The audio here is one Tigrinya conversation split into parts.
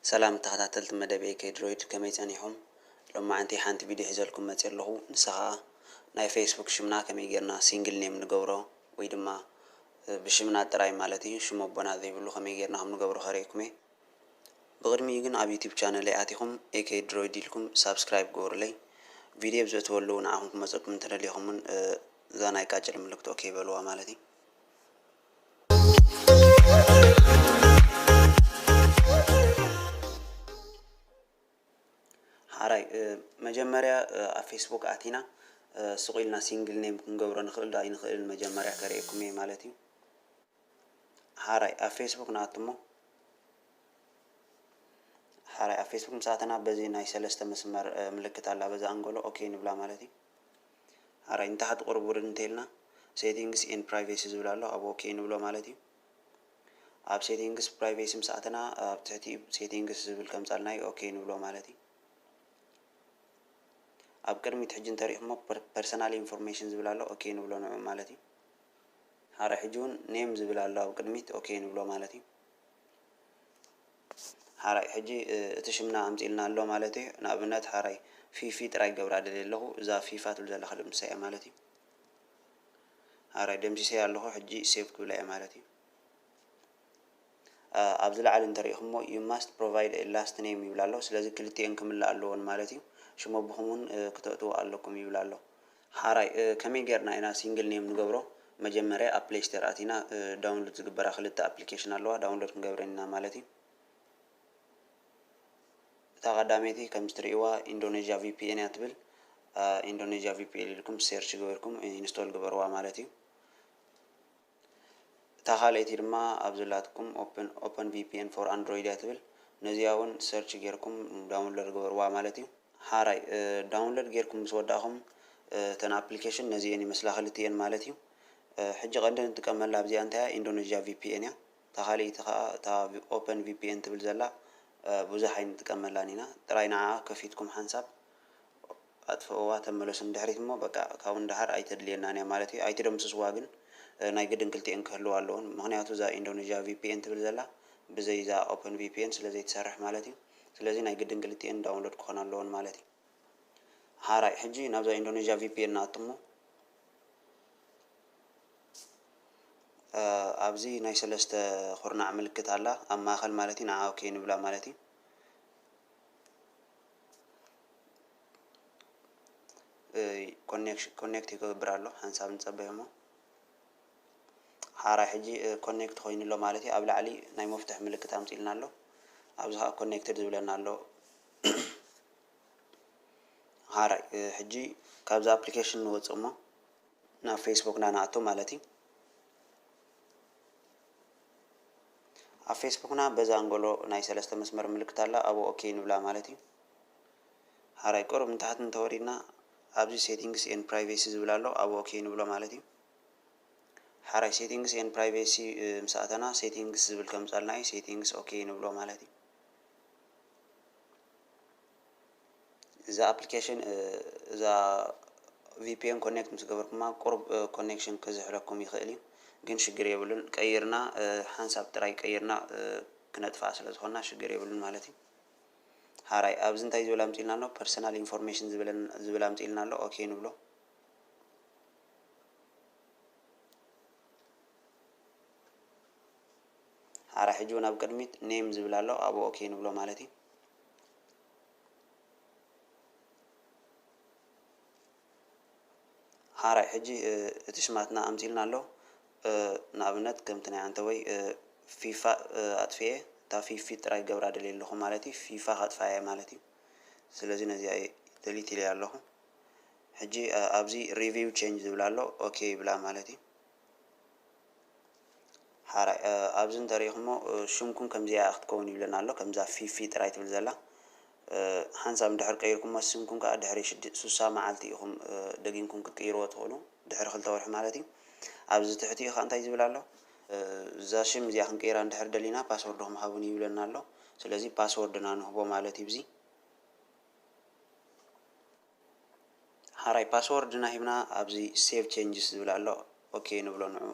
ሰላም ተኸታተልቲ መደብ ኤኬ ድሮይድ፣ ከመይ ጸኒኹም? ሎማዓንቲ ሓንቲ ቪድዮ ሒዘልኩም መጽየ ኣለኹ። ንሳ ኸኣ ናይ ፌስቡክ ሽምና ከመይ ጌርና ሲንግል ኔም ንገብሮ ወይ ድማ ብሽምና ጥራይ ማለት እዩ፣ ሽም ኣቦና ዘይብሉ ከመይ ጌርና ከም ንገብሮ ከርእየኩም እየ። ብቕድሚኡ ግን ኣብ ዩቲዩብ ቻነለይ ኣቲኹም ኤኬ ድሮይድ ኢልኩም ሳብስክራይብ ግበሩለይ። ቪድዮ ብዘእትወሉ ንዓኹም ክመጸኩም እንተደሊኹም እውን እዛ ናይ ቃጭል ምልክት ኦኬ በልዋ ማለት እዩ። ሓራይ መጀመርያ ኣብ ፌስቡክ ኣቲና ስቕ ኢልና ሲንግል ኔም ክንገብሮ ንኽእል ዶ ኣይንኽእልን መጀመርያ ከርእየኩም እየ ማለት እዩ። ሓራይ ኣብ ፌስቡክ ንኣቱ እሞ ሓራይ ኣብ ፌስቡክ ምስ ኣተና በዚ ናይ ሰለስተ መስመር ምልክት ኣላ፣ በዛ ኣንጎሎ ኦኬ ንብላ ማለት እዩ። ሓራይ ንታሕቲ ቁርብ ውርድ እንተኢልና ሴቲንግስ ኤን ፕራይቬሲ ዝብል ኣሎ፣ ኣብ ኦኬ ንብሎ ማለት እዩ። ኣብ ሴቲንግስ ፕራይቬሲ ምስ ኣተና ኣብ ትሕቲ ሴቲንግስ ዝብል ከምጻልና እዩ፣ ኦኬ ንብሎ ማለት እዩ። ኣብ ቅድሚት ሕጂ እንተሪእኹሞ ፐርሰናል ኢንፎርሜሽን ዝብል ኣሎ፣ ኦኬ ንብሎ ንዑ ማለት እዩ። ሓራይ ሕጂ እውን ኔም ዝብል ኣሎ ኣብ ቅድሚት፣ ኦኬ ንብሎ ማለት እዩ። ሓራይ ሕጂ እቲ ሽምና ኣምጺልና ኣሎ ማለት እዩ። ንኣብነት ሓራይ ፊፊ ጥራይ ገብራ ደልየ ኣለኹ፣ እዛ ፊፋ ትብል ዘላ ክድምስሳ እየ ማለት እዩ። ሓራይ ደምሲሰያ ኣለኹ፣ ሕጂ ሴቭ ክብላ እየ ማለት እዩ። ኣብዚ ላዕሊ እንተሪእኹሞ you must provide a last name ይብል ኣሎ። ስለዚ ክልቲኤን ክምልኣ ኣለዎን ማለት እዩ። ሽም ኣቦኹም እውን ክተእትዉ ኣለኩም ይብል ኣሎ። ሓራይ ከመይ ጌርና ኢና ሲንግል ኔም ንገብሮ? መጀመርያ ኣብ ፕሌይ ስቶር ኣቲና ዳውንሎድ ዝግበራ ክልተ ኣፕሊኬሽን ኣለዋ፣ ዳውንሎድ ክንገብረን ኢና ማለት እዩ። እታ ቀዳመይቲ ከምዚ ትርእይዋ ኢንዶኔዥያ ቪፒኤን እያ ትብል። ኢንዶኔዥያ ቪፒኤን ኢልኩም ሴርች ገበርኩም ኢንስቶል ግበርዋ ማለት እዩ። እታ ካልኣይቲ ድማ ኣብ ዘላትኩም ኦፕን ኦፕን ቪፒኤን ፎር ኣንድሮይድ እያ ትብል። ነዚኣ እውን ሰርች ጌርኩም ዳውንሎድ ግበርዋ ማለት እዩ። ሓራይ ዳውንሎድ ጌርኩም ምስ ወዳእኹም እተን ኣፕሊኬሽን ነዚኤን ይመስላ ክልቲኤን ማለት እዩ። ሕጂ ቀንዲ ንጥቀመላ ኣብዚኣ እንታይ እያ? ኢንዶኔዥያ ቪፒኤን እያ። እታ ካልኣይቲ ከዓ እታ ኦፐን ቪፒኤን ትብል ዘላ ብዙሕ ኣይንጥቀመላን ኢና። ጥራይ ንዓኣ ከፊትኩም ሓንሳብ ኣጥፍእዋ፣ ተመለሱ ንድሕሪት እሞ በቃ ካብኡ ንደሓር ኣይተድልየናን እያ ማለት እዩ። ኣይትደምስስዋ ግን ናይ ግድን ክልቲኤን ክህልዋ ኣለዎን። ምኽንያቱ እዛ ኢንዶኔዥያ ቪፒኤን ትብል ዘላ ብዘይ እዛ ኦፐን ቪፒኤን ስለ ዘይትሰርሕ ማለት እዩ። ስለዚ ናይ ግድን ክልቲኤን ዳውንሎድ ክኾና ኣለዎን ማለት እዩ። ሓራይ ሕጂ ናብዛ ኢንዶኔዥያ ቪፒኤን ንኣቱ እሞ ኣብዚ ናይ ሰለስተ ኩርናዕ ምልክት ኣላ ኣብ ማእኸል ማለት እዩ። ንዓ ኦኬ ንብላ ማለት እዩ። ኮኔክት ይገብር ኣሎ፣ ሓንሳብ ንፀበዮ እሞ ሓራይ ሕጂ ኮኔክት ኮይኑ ኣሎ ማለት እዩ። ኣብ ላዕሊ ናይ መፍትሕ ምልክት ኣምፂልና ኣሎ፣ ኣብዚ ከዓ ኮኔክትድ ዝብለና ኣሎ። ሓራይ ሕጂ ካብዚ ኣፕሊኬሽን ንወፅእ እሞ ናብ ፌስቡክና ንኣቱ ማለት እዩ። ኣብ ፌስቡክና በዛ ኣንጎሎ ናይ ሰለስተ መስመር ምልክት ኣላ፣ ኣብኡ ኦኬ ንብላ ማለት እዩ። ሓራይ ቁሩብ ንታሕቲ እንተወሪድና ኣብዚ ሴቲንግስ ኤን ፕራይቬሲ ዝብል ኣሎ፣ ኣብኡ ኦኬ ንብሎ ማለት እዩ። ሓራይ ሴቲንግስ ኤን ፕራይቬሲ ምስ ኣተና ሴቲንግስ ዝብል ከምፃልና እዩ፣ ሴቲንግስ ኦኬ ንብሎ ማለት እዩ። እዛ ኣፕሊኬሽን እዛ ቪፒኤን ኮኔክት ምስ ገበርኩማ ቁሩብ ኮኔክሽን ክዝሕለኩም ይኽእል እዩ፣ ግን ሽግር የብሉን። ቀይርና ሓንሳብ ጥራይ ቀይርና ክነጥፍኣ ስለ ዝኾንና ሽግር የብሉን ማለት እዩ። ሓራይ ኣብዚ እንታይ ዝብል ኣምፂልና ኣሎ? ፐርሰናል ኢንፎርሜሽን ዝብል ኣምፂልና ኣሎ፣ ኦኬ ንብሎ። ሓራይ ሕጂ እውን ኣብ ቅድሚት ኔም ዝብል ኣሎ፣ ኣብኡ ኦኬ ንብሎ ማለት እዩ። ሓራይ ሕጂ እቲ ሽማትና ኣምፂልና ኣሎ። ንኣብነት ከምቲ ናይ ዓንተወይ ፊፋ ኣጥፍኤ እታ ፊፊ ጥራይ ገብራ ደልየ ኣለኹ ማለት እዩ። ፊፋ ከጥፋ እየ ማለት እዩ። ስለዚ ነዚኣ ደሊት ኢለያ ኣለኹ። ሕጂ ኣብዚ ሪቪው ቼንጅ ዝብል ኣሎ፣ ኦኬ ይብላ ማለት እዩ። ሓራይ ኣብዚ እንተሪኢኹሞ ሽምኩም ከምዚኣ ክትከውን ይብለና ኣሎ። ከምዛ ፊፊ ጥራይ ትብል ዘላ ሓንሳብ እንድሕር ቀይርኩሞ ሽምኩም ከዓ ድሕሪ ሽድ- ሱሳ መዓልቲ ኢኹም ደጊምኩም ክትቅይርዎ ትኽእሉ፣ ድሕሪ ክልተ ወርሒ ማለት እዩ። ኣብዚ ትሕቲኡ ከዓ እንታይ ዝብል ኣሎ? እዛ ሽም እዚኣ ክንቅይራ እንድሕር ደሊና ፓስወርድኹም ሃቡኒ ይብለና ኣሎ። ስለዚ ፓስወርድና ንህቦ ማለት እዩ። እዚ ሓራይ ፓስወርድና ሂብና ኣብዚ ሴቭ ቼንጅስ ዝብል ኣሎ፣ ኦኬ ንብሎ ንዑ።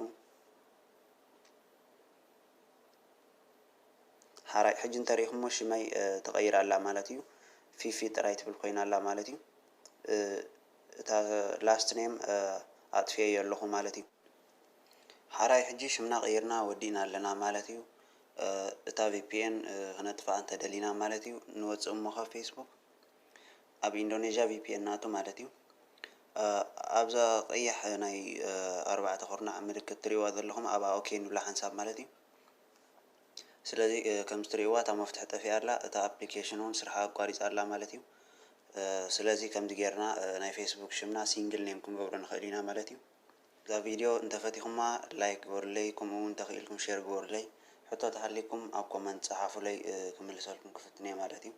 ሓራይ ሕጂ እንተሪኢኹሞ ሽመይ ተቐይራ ኣላ ማለት እዩ። ፊፊ ጥራይ ትብል ኮይና ኣላ ማለት እዩ። እታ last name ኣጥፍኤዮ ኣለኹ ማለት እዩ። ሓራይ ሕጂ ሽምና ቀይርና ወዲእና ኣለና ማለት እዩ። እታ VPN ክነጥፍኣ እንተደሊና ማለት እዩ፣ ንወፅእ እሞ ካብ Facebook ኣብ ኢንዶኔዥያ VPN ናቱ ማለት እዩ። ኣብዛ ቀያሕ ናይ ኣርባዕተ ኩርናዕ ምልክት ትሪእዋ ዘለኹም ኣብኣ OK ንብላ ሓንሳብ ማለት እዩ። ስለዚ ከምዚ ትሪእዋ እታ መፍትሒ ጠፊኣ ኣላ፣ እታ ኣፕሊኬሽን እውን ስርሓ ኣቋሪፃ ኣላ ማለት እዩ። ስለዚ ከምዚ ጌርና ናይ ፌስቡክ ሽምና ሲንግል ኔም ክንገብሮ ንኽእል ኢና ማለት እዩ። እዛ ቪድዮ እንተፈቲኹማ ላይክ ግበሩለይ፣ ከምኡ እውን እንተኽኢልኩም ሼር ግበሩለይ። ሕቶ ተሃሊኩም ኣብ ኮመንት ጸሓፉለይ፣ ክምልሰልኩም ክፍትን እየ ማለት እዩ።